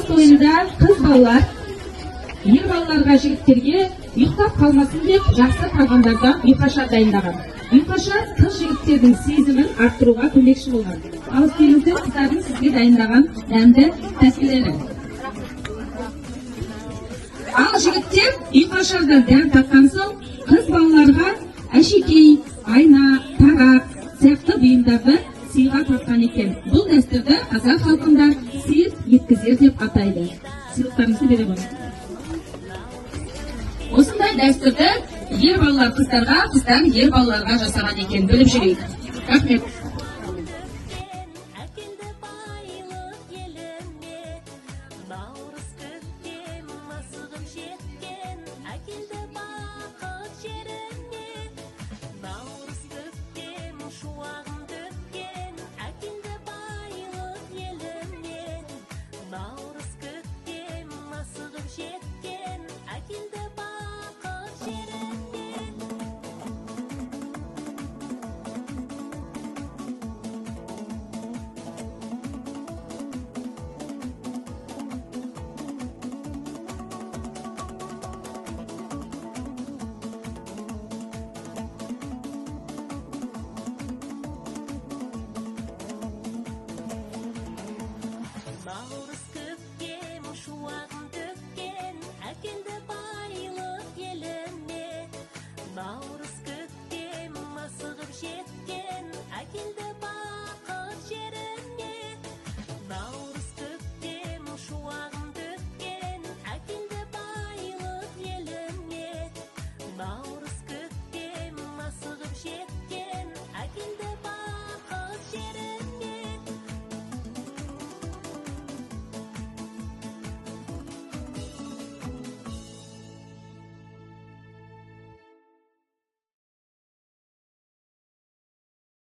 Тойында қыз балалар ер балаларға, жігіттерге ұйықтап қалмасын деп жақсы тағамдардан ұйқашар дайындаған. Ұйқашар қыз жігіттердің сезімін арттыруға көмекші болған. Ауыз тиіңіздер, қыздардың сізге дайындаған дәмді тәттілері. Ал жігіттер ұйқашардан дәм татқан соң, қыз балаларға әшекей, айна, тарақ сияқты бұйымдарды сыйға тартқан екен. Бұл дәстүрді қазақ халқында сиыр еткізер деп атайды. Сыйлықтарыңызды бере қойыңыз. Осындай дәстүрді ер балалар қыздарға, қыздар ер балаларға жасаған екен, біліп жүрейік. Рахмет.